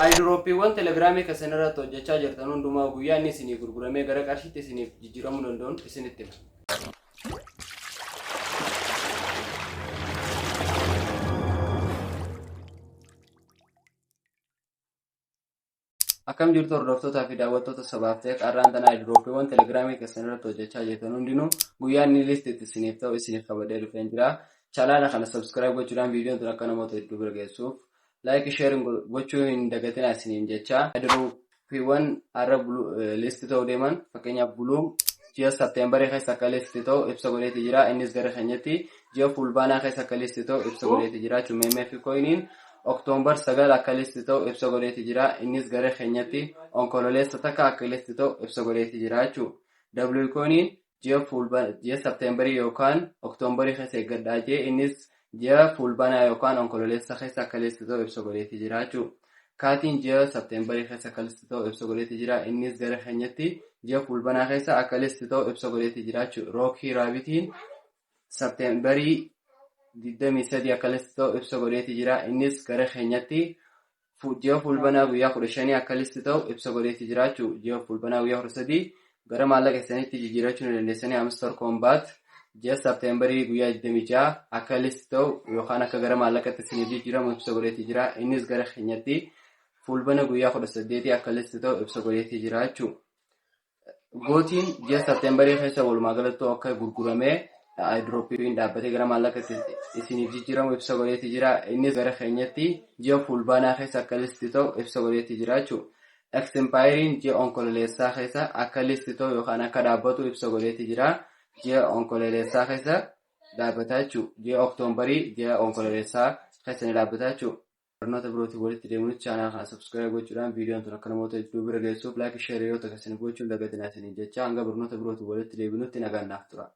Airdroppiiwwan Telegramii keessan irratti hojjechaa jirtan hundumaa guyyaa inni isinii gurguramee gara qarshiitti isiniif jijjiiramuu danda'uun isinitti hima. Akkam jirtu hordoftootaa fi daawwattoota sabaaf ta'e qarraan tanaa airdroppiiwwan Telegramii keessan irratti hojjechaa jirtan hundinuu guyyaa inni listitti isiniif ta'u isiniif qabadhee dhufeen jira. Chaanaala kana subscribe gochuudhaan viidiyoon tun akka namoota hedduu bira geessuuf like share gochuu hin dagatinaa isiniin jecha. Airdroppiiwwan har'a list ta'uu deeman, fakkeenyaaf Blum ji'a Septembarii keessa akka list ta'u ibsa godheeti jira. Innis gara keenyatti ji'a Fulbaanaa keessa akka list ta'u ibsa godheeti jira jechuudha. MMF coiniin October 9 akka list ta'u ibsa godheeti jira. Innis gara keenyatti Onkololeessa 1 akka list ta'u ibsa godheeti jira jechuudha. W coiniin ji'a Septembarii yookaan Octobarii keessa eeggadhaa jee, innis ji'a Fulbaanaa yookaan Onkololeessa keessa akka list ta'u ibsa godheeti jira jechuudha. Katiin ji'a Septembarii keessa akka list ta'u ibsa godheeti jira. Innis gara keenyatti ji'a Fulbaanaa keessa akka list ta'u ibsa godheeti jira jechuudha. Rocky Rabbitiin Septembarii 23 akka list ta'u ibsa godheeti jira. Innis gara keenyatti ji'a Fulbaanaa guyyaa 15 akka list ta'u ibsa godheeti jira jechuudha. Ji'a Fulbaanaa guyyaa 13 gara maallaqa isaaniitti jijjiirachuu ni dandeessanii. Hamster Kombat ji'a Septembarii guyyaa 26 akka list ta'u yookaan akka gara maallaqatti isiniif jijjiiramu ibsa godheeti jira. Innis gara keenyatti Fulbaana guyyaa 18 akka list ta'u ibsa godheeti jira jechuudha. Goatiin ji'a Septembarii keessa walumaa galatti akka gurguramee airdroppiin dhaabbatee gara maallaqatti isiniif jijjiiramu ibsa godheeti jira. Innis gara keenyatti ji'a Fulbaanaa keessa akka list ta'u ibsa godheeti jira jechuudha. X-Empire'n ji'a Onkololeessaa keessa akka list ta'u yookaan akka dhaabbatu ibsa godheeti jira. Ji'a Onkololeessaa keessa dhaabbata jechuudha. Ji'a Oktoobarii, ji'a Onkololeessaa keessa ni dhaabbata jechuudha. Barnoota birootiin walitti deemuun chaanaal kana subscribe gochuudhaan viidiyoon tun akka namoota hedduu bira geessuuf like, share yoo ta'e gochuun dagatinaa isiniin jecha, hanga barnoota birootiin walitti deebinutti nagaan naaf tura.